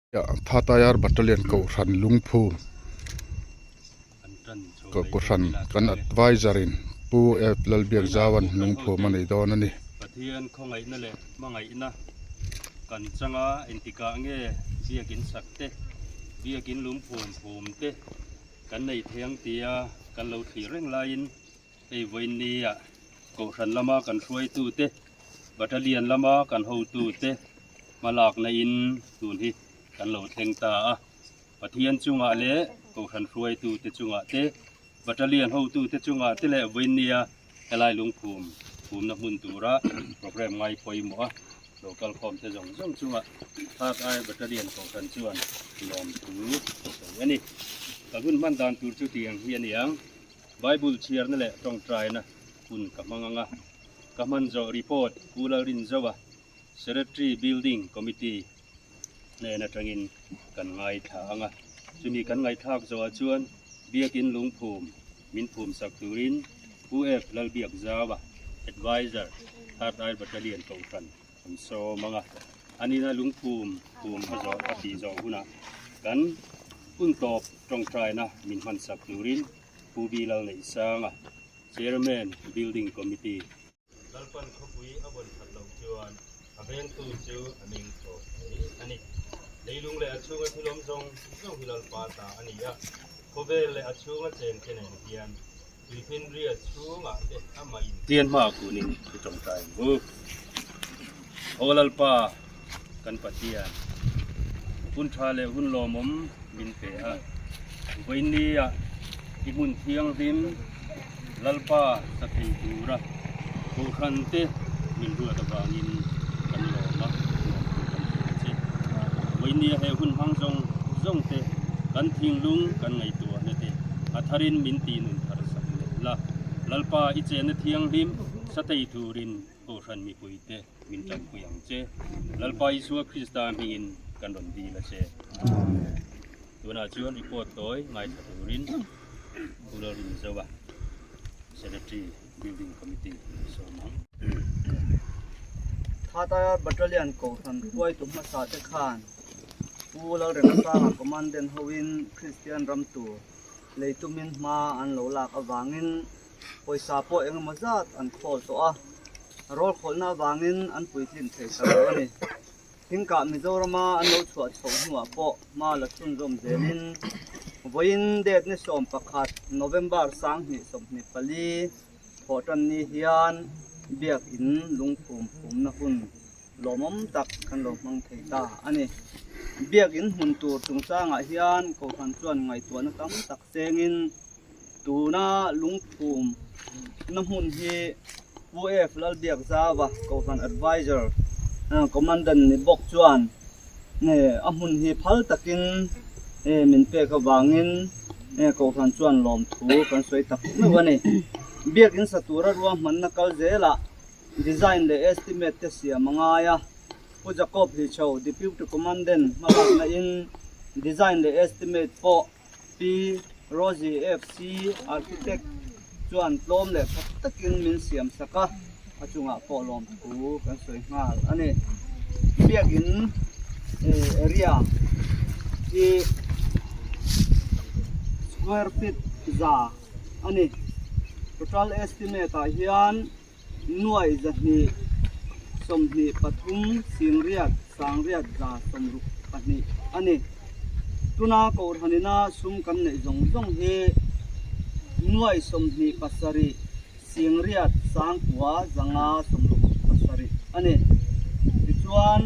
Thatayar Battalion Kohhran lungphu Kohhran kan adviser in Pu F Lalbiakzaua'n lungphum a nei dawn a ni. Pathian khawngaihna leh hmangaihna kan changa engtikah nge biakin sak te, biakin lungphum phum te kan nei thei ang tia kan lo thlir reng laiin hei vawiinnia Kohhran lama kan hruaitute, Battalion lama kan hotute hmalakna in tun hi kan lo thleng ta a. Pathian chungah leh Kohhran hruaitute chungah te, Battalion hotute chungah te leh vawiinnia helai lungphum phumna hmun tura programme ngai pawimawh a lo kalkhawm te zawng zawng chungah Third Eye Battalion Kohhran chuan lawmthu a sawi a ni. Ka hun hman dan tur chu tiang hi a ni ang. Bible chhiarna leh tawngtaina hun ka hmang ang a, ka hman zawh report Pu Lalrinzoa, Secretary Building Committee hnen atangin kan ngaithla ang a, chumi kan ngaihthlak zawhah chuan Biakin lungphum min phum sak turin Pu F Lalbiakzaua, Adviser, Third Eye Battalion Kohhran an sawm ang a, anina lungphum phum a zawh a tih zawh hunah kan hun tawp tawngtaina min hman sak turin Pu B Lalneihsanga, Chairman, Building Committee. Lalpan khawpui a vawn that loh chuan a vengtu chu a ming tawp thei a ni. Leilung leh a chhunga thil awm zawng zawng hi Lalpa ta a ni a, khawvel leh a chhunga chengte nen hian Tuifinria chhungah te amah in Tian hma kunin i tawngtai ang u. Aw Lalpa, kan Pathian, hun tha leh hun lawmawm min pe a, vawinia i hmun thianghlim Lalpa sa thei tura Kohhran te min ruat avangin kan lawm a, lawmtu kan hria che. Vawinia he hun hmang zawng zawng te kan thinglung kan ngaihtuahna te a tharin min ti nun thar sak leh la. Lalpa i chenna thianghlim sa thei turin Kohhran mipuite min tanpui ang che. Lalpa Isua Krista hmingin kan rawn dil a che. Tunah chuan report tawi ngaithla turin Pu Lalrinzoa, Secretary, Building Committee sawm ang. Thataya Battalion Kohhran hruaitu hmasa te khan Pu Lalremsanga Commandant hoin Kristian ram tur lei tumin hma an lo lak avangin pawisa pawh engemaw zat an khawl tawh a, rawl khawlhna avangin an puitlin thei ta lo a ni. Thingkah Mizorama an lo chhuah chhoh hnuah pawh hma la chhunzawm zelin vawiin date ni 11 November 2024 thawhtan ni hian Biakin lungphum phumna hun lawmawm tak kan lo hmang thei ta a ni. Biakin hmun tur chungchangah hian Kohhran chuan ngaihtuahna tam tak chengin tuna lungphum na hmun hi Pu F Lalbiakzauva Kohhran Adviser Commandant ni bawk chuan a hmun hi phal takin min pek avangin Kohhran chuan lawmthu kan sawi tak meuh a ni. Biakin sa tura ruahmanna kal zelah Design leh estimate te siam a ngai a, Pu Jacob Hlichho, Deputy Commandant hmalakna in design leh estimate pawh Pi Rosie FC Architect chuan tlawm leh tha takin min siam sak a, a chungah pawh lawmthu kan sawi nghal a ni. Biakin area hi square feet za a ni. Total estimate ah hian Nuai 223 Singriat Sangriat 162 a ni. Tuna Kohhranina sum kan neih zawng zawng hi Nuai 27 Singriat Sangkua 567 a ni. Tichuan,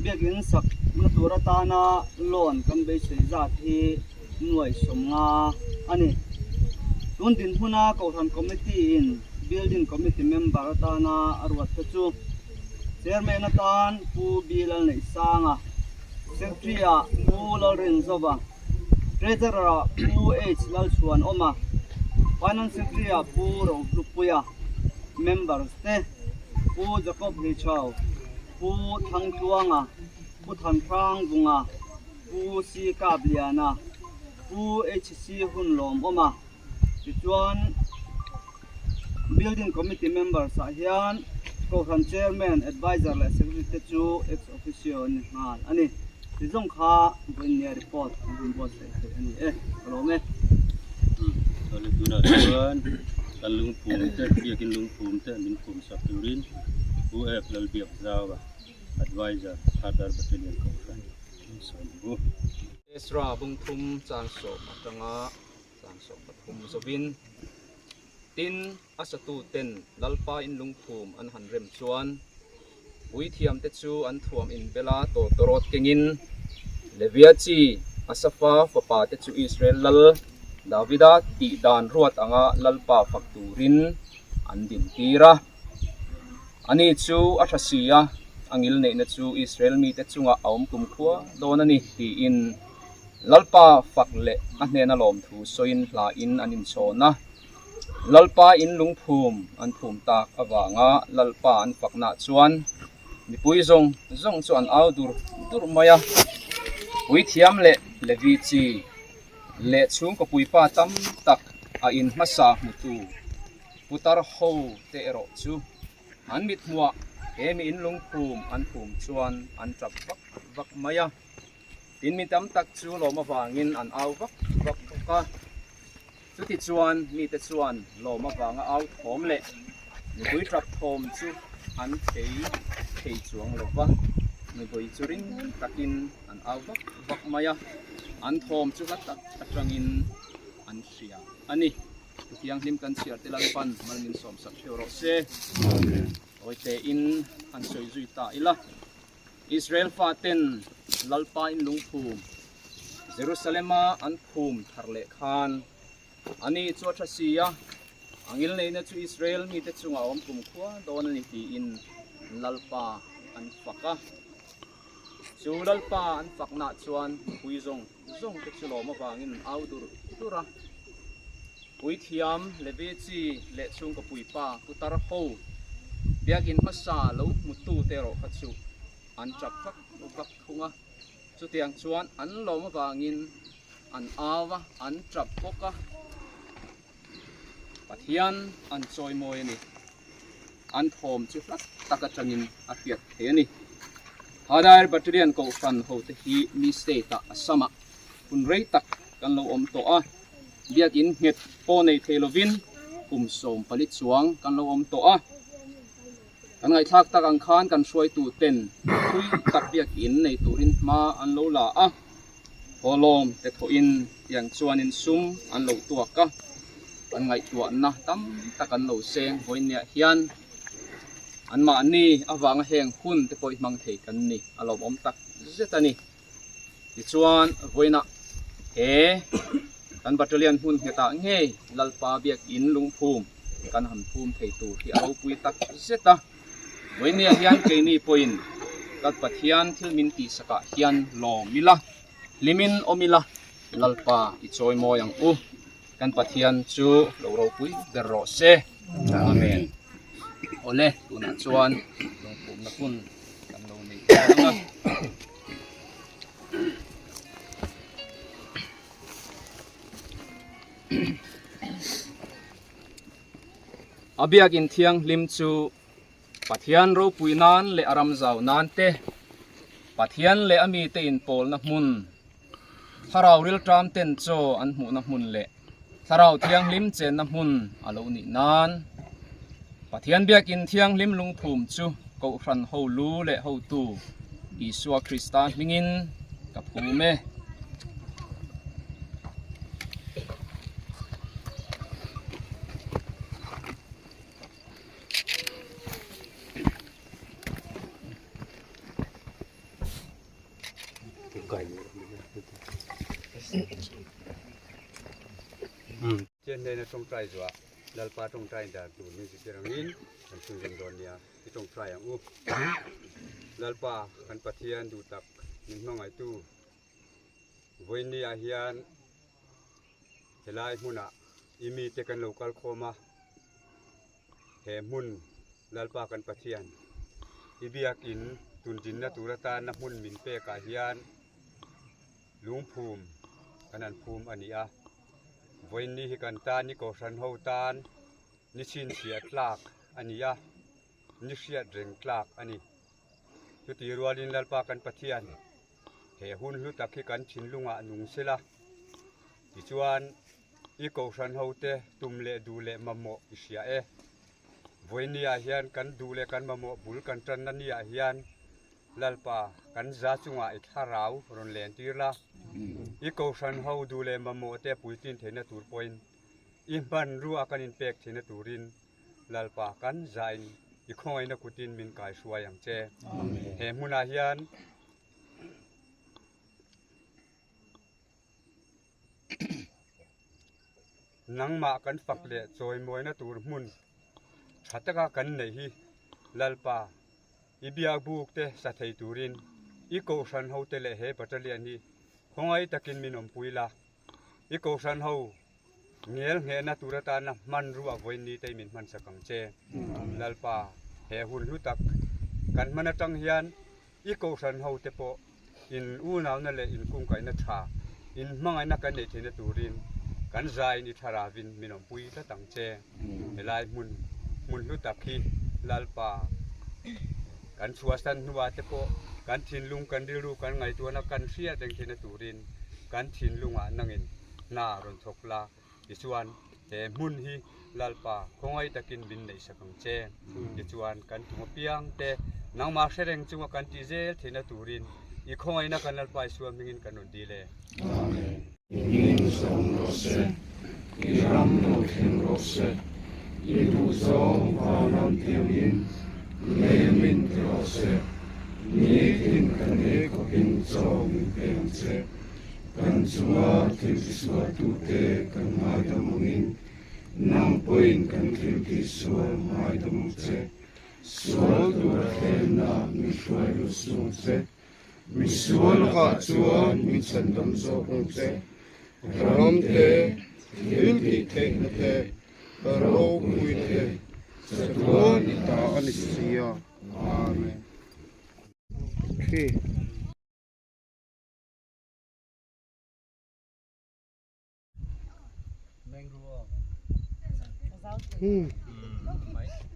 Biakin sak na tur atana loan kan beisei zat hi nuai 50 a ni. Tun dinhmuna Kohhran Committee in Building Committee member atana a ruat te chu Chairman atan Pu B Lalneihsanga, Secretary ah Pu Lalrinzova, Treasurer ah Pu H Lalchhuanawma, Finance Secretary ah Pu Rohlupuia, Members te Pu Jacob Hlichau, Pu Thangtluanga, Pu Thanhrangvunga, Pu C Kapliana, Pu HC Hunlawmawma tichuan Building Committee members ah hian Kohhran Chairman, Adviser leh Secretary te chu ex officio an ni nghal a ni. Ti zawng kha vawiinnia report an rawn buatsaih theih a ni e. Ka lawm e. Chuan tunah chuan kan lungphum te, biakin lungphum te min phum sak turin Pu F Lalbiakzaua, Adviser, Thadar Battalion Kohhran sawi ang u. Ezra bungthum chansawm atanga chansawm pathum zovin, tin, A satuten Lalpa in lungphum an han rem chuan puithiamte chu an thuam inbela tawtawrawt kengin Levia chi Asafa fapate chu Israel lal Davida tih dan ruat anga Lalpa fak turin an dintir a. Ani chu a tha si a, a ngilneihna chu Israel mite chungah a awm kumkhua dawn a ni tiin Lalpa fak leh a hnena lawmthu sawiin hlain an inchhawn a. Lalpa in lungphum an phum tak avanga Lalpa an faknah chuan mipui zawng zawng chu an au dur dur mai a. Puithiam leh Levi chi leh chhungkaw puipa tam tak a in hmasa hmutu putar ho te erawh chu an mithmuah he mi in lungphum an phum chuan an tap vak vak mai a. Tin mi tam tak chu lawm avangin an au vak vak bawk a. Chutichuan mite chuan lawm avanga au thawm leh mipui tap thawm chu an thei thei chuang lo va, mipui chu ring takin an au vak vak mai a, an thawm chu hla tak atangin an hria a ni. Thianghlim kan chhiar te Lalpan Malmin sawmsak hreu rawh se. Awitein han sawi zui ta ila. Israel faten Lalpa in lungphum Jerusalema an phum thar leh khan ani chu a tha si a, a ngilneihna chu Israel mite chungah a awm kumkhua dawn a ni tiin Lalpa an fak a. Chu Lalpa an faknah chuan mipui zawng zawng te chu lawm avangin an au dur dur a. Puithiam Levi chi leh chhungkaw puipa putar ho biakin hmasa lo hmutute erawh kha chu an tap vak vak thung a. Chutiang chuan an lawm avangin an au a, an tap bawk a. Pathian an chawimawi a ni. An thawm chu hlat tak atangin a hriat thei a ni. Hadair Battalion Kohhran hote hi mi state-ah Assam-ah hun rei tak kan lo awm tawh a, biakin nghet pawh nei thei lovin kum 14 chuang kan lo awm tawh a. Kan ngaihthlak tak ang khan kan hruaitu ten thui tak biakin nei turin hma an lo la a, Hawlawm te thawhin tiang chuanin sum an lo tuak a, an ngaihtuahna tam tak an lo seng vawiinniah hian anmahni avanga heng hun te pawh i hmang thei kan ni a lawmawm tak zet a ni. Tichuan vawiinah he kan battalion hmun nghetah ngei Lalpa biakin lungphum kan han phum thei tur hi a ropui tak zet a. Vawinia hian keini pawhin kan Pathian thil min tihsakah hian lawm ila, hlimin awm ila, Lalpa i chawi mawi ang u. Kan Pathian chu lo ropui ber rawh se. Amen. Awle, tunah chuan lungphumna hun kan lo nei dawn ang a. A biakin thianghlim chu Pathian ropui nan leh a ram zau nan te, Pathian leh a mite inpawlna hmun, Thlarau rilṭam ten chaw an hmuhna hmun leh Thlarau Thianghlim chenna hmun a lo nih nan. Pathian biakin thianghlim lungphum chu Kohhran ho lu leh hotu Isua Krista hmingin ka phum e. Chian nena tawngtai zuah Lalpa tawngtai dan tur min zirtir angin kan chhunzawm dawn nia i tawngtai ang u. Lalpa kan Pathian duh tak min hmangaihtu vawiinni ah hian helai hmunah i mite kan lo kal khawm a, he hmun Lalpa kan Pathian i biakin tundinna tur atana hmun min pekah hian lungphum kan han phum a ni a, vawiinni hi kan tan ni kohhran ho tan ni chhinchhiah tlak a ni a, ni hriat reng tlak a ni. Chuti rualin Lalpa kan Pathian. He hun hlu tak hi kan thinlungah nung sela, tichuan i kohhran hote tum leh duh leh mamawh i hria e. Vawinia hian kan duh leh kan mamawh bul kan tanna niah hian Lalpa kan za chungah i thlarau rawn len tir la, i kohhran ho duh leh mamawh te puitlin theihna tur pawhin i hmanrua kan inpek theihna turin Lalpa kan zain i khawngaihna kutin min kaihruai ang che. He hmunah hian Nangmah kan fak leh chawimawina tur hmun tha taka kan neih hi Lalpa i biakbuk te sa thei turin i kohhran ho te leh he battalion hi khawngaih takin min awmpui la. I kohhran ho ngel nghehna tur atana hmanrua vawiin ni te min hmansak ang che. Lalpa he hun hlu tak kan hman atang hian I kohhran ho te pawh in unauna leh in kungkaihna tha, in hmangaihna kan neih theihna turin kan zaiin i thlaravin min awmpui tlat ang che. Helai hmun hmun hlu tak hi Lalpa kan chhuahsan hnuah te pawh kan thinlung, kan rilru, kan ngaihtuahna kan hriat reng theihna turin kan thinlungah nangin hna rawn thawk la. Tichuan, he hmun hi Lalpa khawngaih takin min neihsak ang che. Tichuan, kan tum apiang te nangmah hre reng chunga kan tih zel theihna turin i khawngaihna kan Lalpa Isua hmingin kan rawn dil e. Amen. Hming zawng rawh se, i ram lo thleng rawh se, i duhzawng vanram tiangin lei min ti rawh se, nitin kan ei khawpin chaw min pe ang che. Kan chunga thil tisualtute kan ngaidam angin, nang pawhin kan thil tihsual ngaidam ang che. Sual tura thlenna min hruai lut suh ang che. Mi sual lakah chuan min chhandam zawk ang che. Ram te, thil tih theihna te, ropui te, chatuan i ta a ni si a. Amen.